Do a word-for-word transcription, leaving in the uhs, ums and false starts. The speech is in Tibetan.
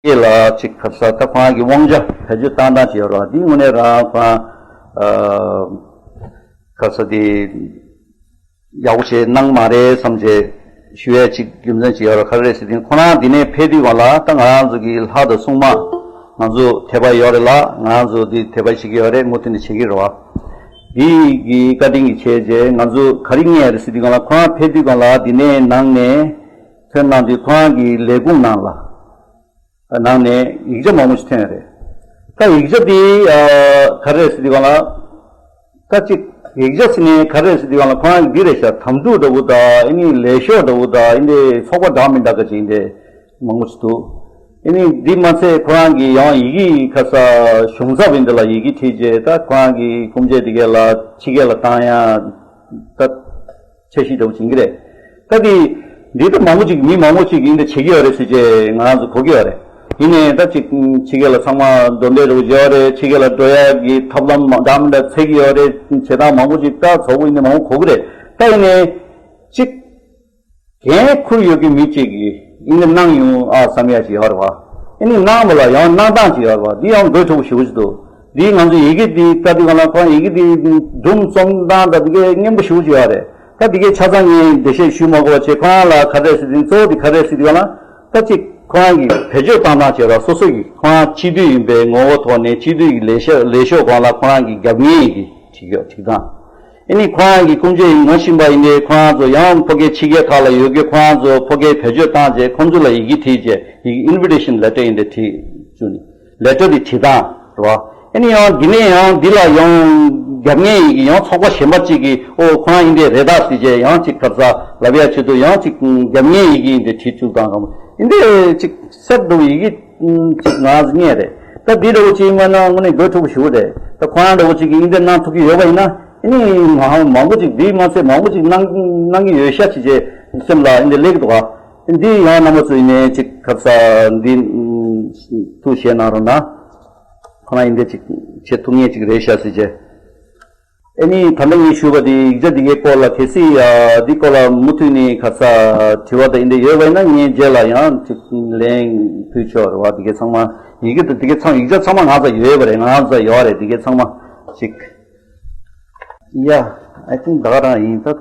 སྐད་ལ་ཅིག་ག་རེ་ཟེར། ད་ཁོ་རང་གི་དབང་ཆ་བེད་སྤྱོད་བཏང་སྟངས་ཅིག་ཡོད་རེད་བ། འདི་དངོས་གནས་རང་ཁོ་རང་ཨ་ག་རེ་ཟེར། འདི་ཡག་པོ་བྱས་གནང་མ་རེད་བསམ་བྱས་ཞུ་ཡས་ཅིག་རྒྱུ་མཚན་ཅིག་ཡོད་རེད། ག་རེ་རེད་ཟེར་དུས། ཁོ་རང་འདི་ནས་ཕེབས་དུས་སྒང་ལ་ད་ང་རང་ཚོ་གི་ལྷ་དང་སྲུང་མ་ང་ཚོ་དད་པ་ཡོད་རེད་ལ། ང་རང་ཚོ་འདི་དད་པ་བྱེད་ཀྱི་ཡོད་རེད། མུ་མཐུད་ནས་བྱེད་ཀྱི་རེད་བ། འདི་གི་བཀའ་དྲིན་གྱིས་བྱས་རྗེས་ང་ཚོ་ག་རེ་རྙེད་རེད་ཟེར་དུས་སྒང་ལ། ཁོ་རང་ཕེབས་དུས་སྒང་ལ་འདི་ནས་ནང་ནས་ཐོན་གནང་དུས་ཁོ་རང་གི་ལས་ཁུངས་ནང་ལ། ནང་ནས་ཡིག་ཆ་མང་པོ་ཞིག་ཐོན་ཡོད་རེད། ད་ཡིག་ཆ་དེ་ཨ་ག་རེ་རེད་ཟེར་དུས་སྒང་ལ། ད་ཅིག་ཡིག་ཆ་ཟེར་ནས་ག་རེ་རེད་ཟེར་དུས་སྒང་ལ། ཁོ་རང་གི་འདི་རེད་ཤག་དམ་ཕྲུག་འདྲ་བོ་དང་། ཨ་ནི་ལས་ཤོག་འདྲ་བོ་དང་། ཨ་ནི་ཚོགས་པ་འདྲ་མི་འདྲ་ག་ཅིག་འདི་མང་པོ་ཞིག་འདུག་ཨ་ནི་འདི་མ་ཚད་ཁོ་རང་གི་ཡང་ཡི་གེ་ག་རེ་ཟེར་གཞུང་ཚབ་ཡིན་འདི་ལ་ཡི་གེ་བྲིས་རྗེས། ད་ཁོ་རང་གི་སྐུ་མཆེད་དེ་ག་ལ་ཕྱི་རྒྱལ་ལ་བཏང་ཡ། ད་འཆར་གཞི་འདྲ་བོ་བྱེད་ཀྱི་རེད། ད་དེ་འདི་ད་མང་པོ་ཅིག་མི་མང་པོ་ཅིག་གིས་འདི་བྱེད་ཀྱི་ཡོད་རེད་ཟེར་བྱས་ང་རང་ཚོ་གོ་གི་ཡོད་རེད། ཡིན་ནའི་ད་ཅིག་ཕྱི་རྒྱལ་ལ་ཚང་མ་གདོན་འདྲེ་འདྲ་བོ་ཡོད་རེད། ཕྱི་རྒྱལ་ལ་འགྲོ་ཡ་གི་ཐབས་ལམ་འདྲ་མི་འདྲ་འཚོལ་གྱི་ཡོད་རེད། བྱེད་སྟངས་མང་པོ་ཅིག་ད་ཚོགས་པ་ཡིན་ནའི་མང་པོ་གོ་གི་རེད། ད་ཡིན་ནའི་ཅིག་འགན་འཁུར་ཡོད་ཀྱི་མི་གཅིག་གིས་ཨིན་གནང་ཡོང་ཨ་བསམ་ཡ་ཞིག་ཡོད་རེད་བ། ཨ་ནི་གནང་བ་ལ་ཡང་གནང་སྟངས་ཅིག་ཡོད་རེད་བ། འདི་ཡང་དགོས་ཐུག་པ་ཞེ་པོ་ཅིག་འདུག་འདི་ང་ཚོ་ཡི་གེ་འདི་ལྟ་དུས་སྒང་ལ། ཁོ་རང་ཡི་གེ་འདི་སྒྲུང་རྩོམ་སྟངས་དང་འདི་གའི་སྙན་པོ་ཞེ་པོ་ཅིག་ཡོད་རེད། ད་འདི་གའི་ཆ་ཚང་ངས་འགྲེལ་བཤད་ཞུ་མ་དགོས་པ་བྱས། ཁོ་རང་ལ་ག་རེ་ཟེར་དུས། གཙོ་བོ་འདི་ག་རེ་ཟེར་དུས་སྒང་ལ། ད་ཅིག་ཁོ་རང་གི་བེད་སྤྱོད་བཏང་སྟངས་བྱས་ར། སོ་སོ་གི་ཁོ་རང་སྤྱི་འཐུས་ཡིན་པའི་ངོ་བོ་ཐོག་ནས་སྤྱི་འཐུས་ཀྱི་ལས་ཤོག་ལས་ཤོག་སྒང་ལ་ཁོ་རང་གི་རྒྱབ་གཉེར་ཡི་གེ་བྲིས་ཡོད། བྲིས་སྟངས། ཨ་ནི་ཁོ་རང་གི་སྐུ་མཆེད་ཡིན་ན་ཤིང་པ་ཡིན་ཏེ། ཁོ་རང་ཚོ་ཡང་ཕོ་སྐད་ཕྱི་རྒྱལ་ཁག་ལ་ཡོད་དགོས། ཁོ་རང་ཚོ་ཕོ་སྐད་བེད་སྤྱོད་བཏང་རྗེས་ཁོང་ཚོ་ལ་ཡི་གེ་བྲིས་རྗེས། ཡི་གེ་ཨིན་བི་ཊེ་ཤན་ལེ་ཊར་ཡིན་ཏེ་བྲིས་བཅུག་ནི་ལེ་ཊར་དེ་བྲིས་སྟངས་རེད་བ། ཨ་ནི་ཡང་འདི་ནས་ཡང་འདི་ལ་ཡང་རྒྱབ་གཉེར་ཡི་གེ་ཡང་ཚོགས་པ་གཞན་པ་གཅིག་གིས་ཨོ་ཁོ་རང་ཡིན་ཏེ་རེད་ད་ཟེར་རྗེས་ཡང་ཅིག་ག་རེ་ཟེར་ལབ་ཡ་ཆེད་དུ་ཡང་ཅིག་རྒྱབ་གཉེར་ཡི་གེ་ཡིན་ཏེ་བྲིས་བཅུག་སྟངས་གང་ཡིན་ཏེ་ཅིག་གསར་དུ་ཡི་གེ་ཅིག་ང་རང་ཚོ་རྙེད་རེད། ད་འདི་འདྲ་བོ་ཅིག་ཡིན་པ་ན་དངོས་གནས་དགོས་ཐུག་པ་ཞེ་པོ་རེད། ད་ཁོ་རང་འདྲ་བོ་ཅིག་གིས་ཨིན་ཏེ་གནང་ཐུབ་ཀྱི་ཡོད་པ་ཡིན་ན། ཨ་ནི་མང་མང་པོ་ཅིག་འདི་མ་ཚད་མང་པོ་ཅིག་གནང་གནང་གི་ཡོད་ཤག་ཅེས་བྱས་སེམས་ལ་ཨིན་ཏེ་སླེབས་འདུག་ག་འདི་ཡང་རྣམ་པ་ཚོ་ཡིན་ནའི་ཅིག་ག་རེ་ཟེར་འདི་ཐུགས་བཞེས་གནང་རོགས་གནང་། ཁོ་རང་ཨིན་ཏེ་ཅིག་བྱེད་ཐུབ་ངེས་ཅིག་རེད་ཤག་ཟེར་བྱས། ཨ་ནི་ད་ལྟ་ངས་ཞུས་པ་དེ་ཡིག་ཆ་འདི་གའི་སྐོར་ལ་གལ་སྲིད་ཡ་འདི་སྐོར་ལ་མུ་མཐུད་ནས་ག་རེ་ཟེར་དྲི་བ་དང་ཨིན་ཏེ་ཡོད་པ་ཡིན་ན་ངས་རྗེས་ལ་ཡང་ཅིག་ལན་ཕུལ་ཆོག་རེད་བ། འདི་གའི་ཚང་མ་ཡི་གེ་དང་འདི་གའི་ཚང་ཡིག་ཆ་ཚང་མ་ང་ཚོ་ཡོད་པ་རེད། ང་ཚོ་ཡོད་རེད། འདི་གའི་ཚང་མ་ཅིག Yeah, I think ད་ག་རང་ཡིན་ད།